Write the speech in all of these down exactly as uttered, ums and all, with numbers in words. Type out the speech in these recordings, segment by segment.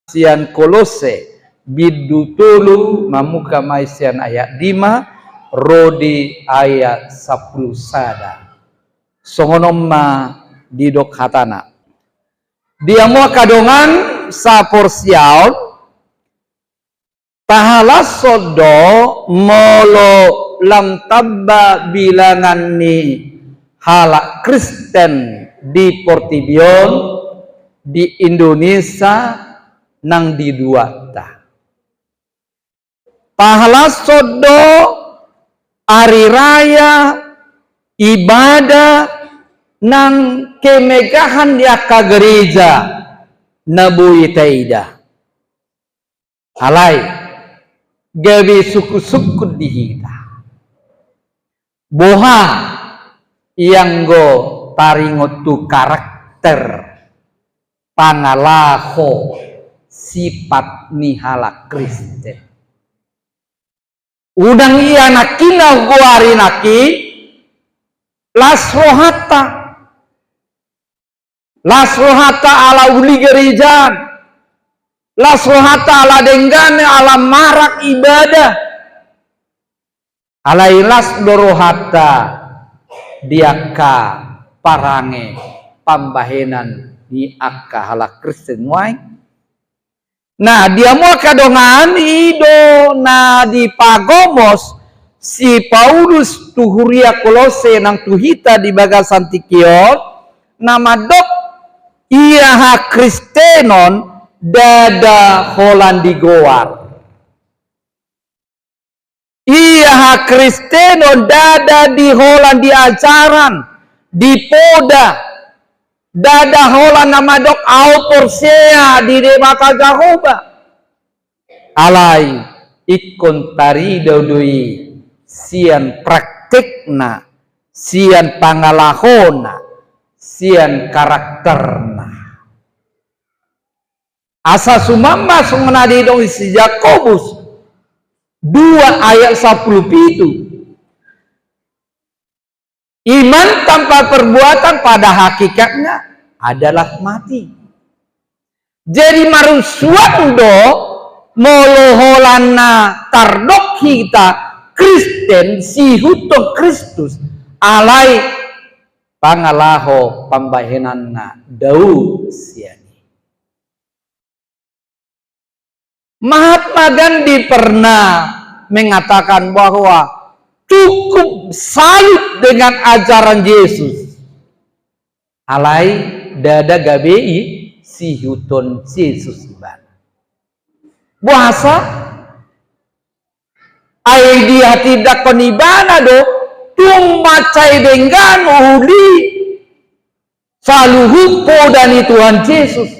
sian Kolose, bindu tolu, mamungka ma i sian ayat lima ro di ayat sampulu sada. Songon on ma didok hatana. Di hamu angka dongan saporseaon, tahalashon do molo lam tamba bilangan ni halak Kristen di portibi on, di Indonesia nang di duatta. Tahalashon do ari raya, ibadah nang kemegahan di angka gereja na boi taida. Alai gabe sungkun-sungkun di hita. Boha ianggo taringot tu karakter, pangalaho, sipat ni halak Kristen. Unang ianakhon na goari nangkin, las rohanta. Las rohanta ala uli gereja. Las rohanta ala denggan, ala marak ibadah. Alai las do rohanta di angka parange pambahenan ni angka halak Kristen nuaeng. Nah, di hamu angka dongan, i do na dipagomos si Paulus tu huria Kolose nang tu hita di bagasan tingki on, na mandok ia hakristenon ndada holan di goar. Ia hakristenon ndada di holan di ajaran, di poda, ndada holan na mandok au porsea di Debata Jahowa. Alai ingkon tarida do i sian praktekna, sian pangalahona, sian karakterna. Asa suman ma songon na didok si Jakobus dua ayat sampulu pitu. Iman tanpa perbuatan pada hakikatnya adalah mati. Jadi marsuang do molo holan na tardok hita Kristen, siihuthon Kristus, alai pangalaho pambahenanna dao sian i. Mahatma Gandhi pernah mengatakan bahwa cukup salut dengan ajaran Yesus. Alai ndada gabe i siihuthon Jesus ibana. Boasa? Ai dihatindangkon ibana do tung mansai denggan uli saluhut poda ni Tuhan Jesus.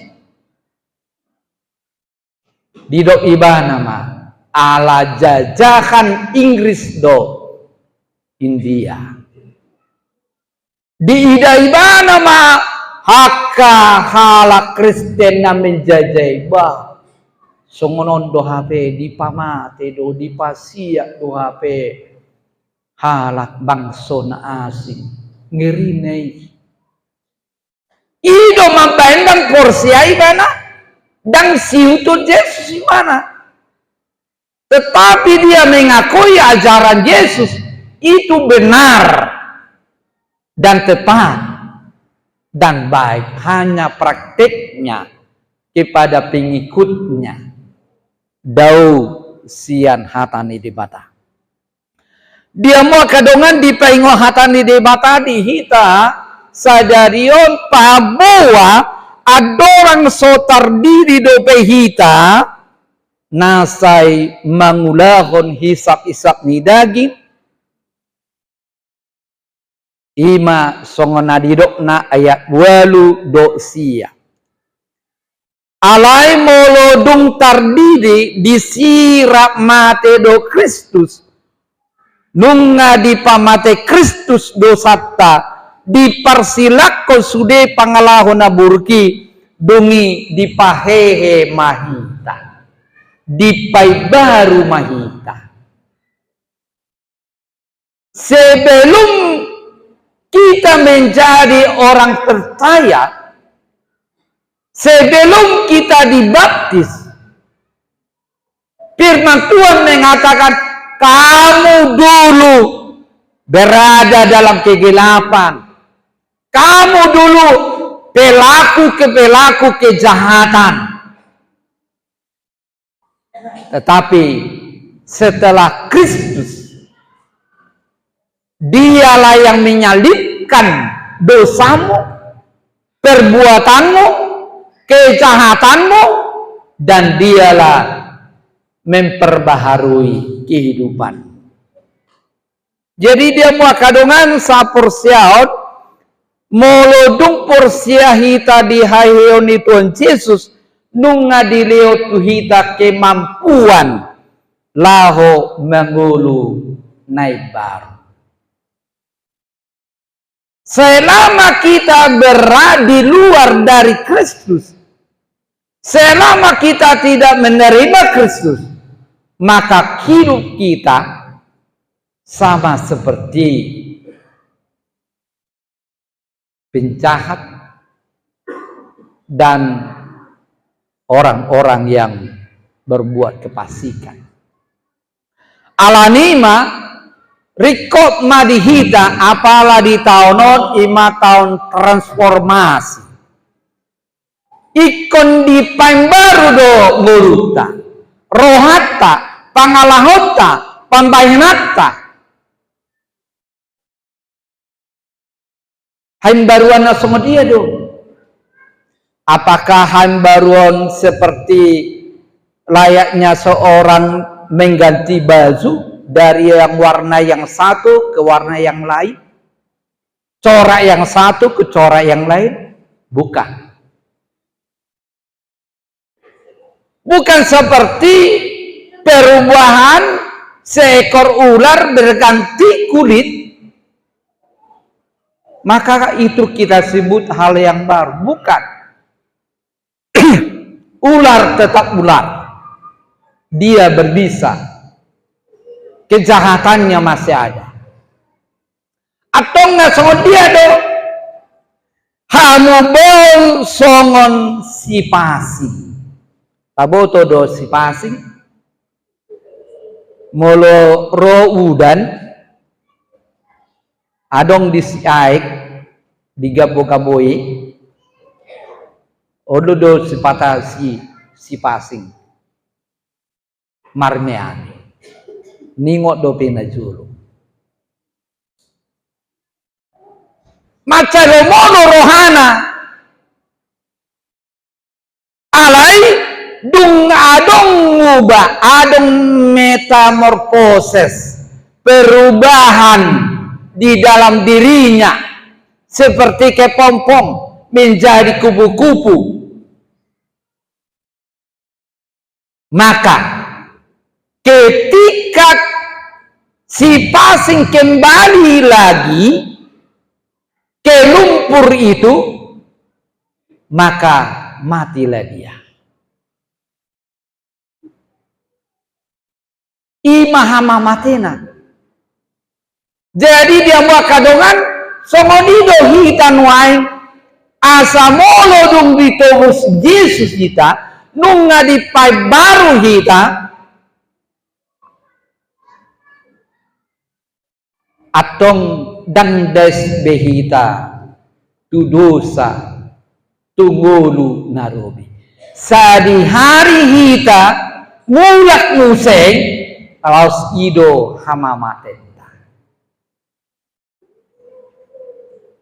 Didok ibana ma, ala jajahan Inggris do India. Diida ibana ma angka halak Kristen na menjajah i, bah, songon on do hape, dipamate do, dipasiat do hape halak bangso na asing. Ngerina i. I do mambaen ndang porsea ibana, ndang siihuthon Jesus ibana. Tetapi dia mengakui ajaran Yesus itu benar dan tepat dan baik, hanya prakteknya kepada pengikutnya dao sian hata ni Debata. Dia ma angka dongan dipaingot hata ni Debata di hita sadari on, paboa andorang so tardidi dope hita na sai mangulahon hisap-hisap ni daging, i ma songon na didokna ayat ualu dohot sia. Alai molo dung tardidi, disirap mate do Kristus, nunga dipamate Kristus dosanta, diparsilakkon sude pangalaho na buruk i, dung i dipahehe ma hita, dipaimbaru ma hita. Sebelum kita menjadi orang percaya, Sebelum kita dibaptis, firman Tuhan mengatakan, "Kamu dulu berada dalam kegelapan. Kamu dulu pelaku-pelaku kejahatan." Tetapi setelah Kristus, Dialah yang menyalibkan dosamu, perbuatanmu, kejahatanmu, dan Dialah memperbaharui kehidupanmu. Jadi, di hamu angka dongan saporseaon, molo dung porsea hita di haheheon ni Tuhan Jesus, nunga dilehon tu hita kemampuan laho mangolu na imbaru. Selama kita berada di luar dari Kristus, selama kita tidak menerima Kristus, maka hidup kita sama seperti penjahat dan orang-orang yang berbuat kefasikan. Alani i ma, ringkot ma di hita, apala di taon on, i ma taon transformasi. Ingkon dipaimbaru do ngolunta, rohanta, pangalahonta, pambahenanta. Haimbaruan na songon dia do? Apakah haimbaruan seperti layaknya seorang mengganti baju dari yang warna yang satu ke warna yang lain? Corak yang satu ke corak yang lain? Bukan. Bukan seperti perubahan seekor ular berganti kulit, maka itu kita sebut hal yang baru. Bukan. Ular tetap ular. Dia berbisa. Kejahatannya masih ada. Antong na songon dia do? Hamu boi songon sipasing. Taboto do sipasing? Molo ro udan, adong disi aek, digabo-gaboi, olo do sipata si, sipasing. Marmeame. Ningot dope na jolo. Mansai lomo do rohana. Alai dung adong uba, adong metamorfosis, perubahan di dalam dirinya, seperti kepompong menjadi kupu-kupu. Maka, ketika sipasing kembali lagi ke lumpur itu, maka matilah dia. I ma hamamatena. Jadi di hamu angka dongan, songon i do hita nuaeng, asa molo dung ditobus Jesus hita, nunga dipaimbaru hita, antong ndang das be hita tu dosa, tu ngolu na robi. Sadihari hita mulak muse, laos i do hamamatenta.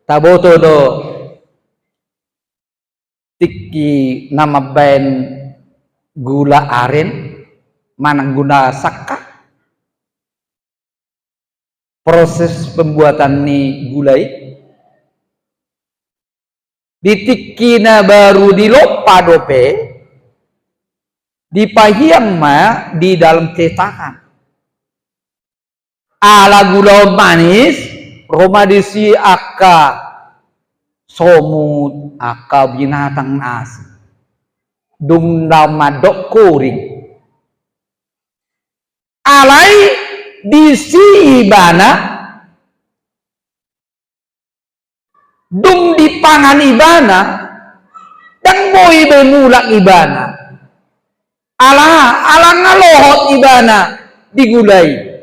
Taboto do tingki na mambaen gula aren manang gula sangka, proses pembuatan ni gula i. Di tingki na baru dilompa dope, dipahiang ma di dalam cetakan. Ala gula on manis, ro ma disi angka somut, angka binatang na asing. Dung na mandok koring. Alai disi ibana, dung dipangan ibana, Ndang boi be mulak ibana. Ala, ala nga lohot ibana di gula i.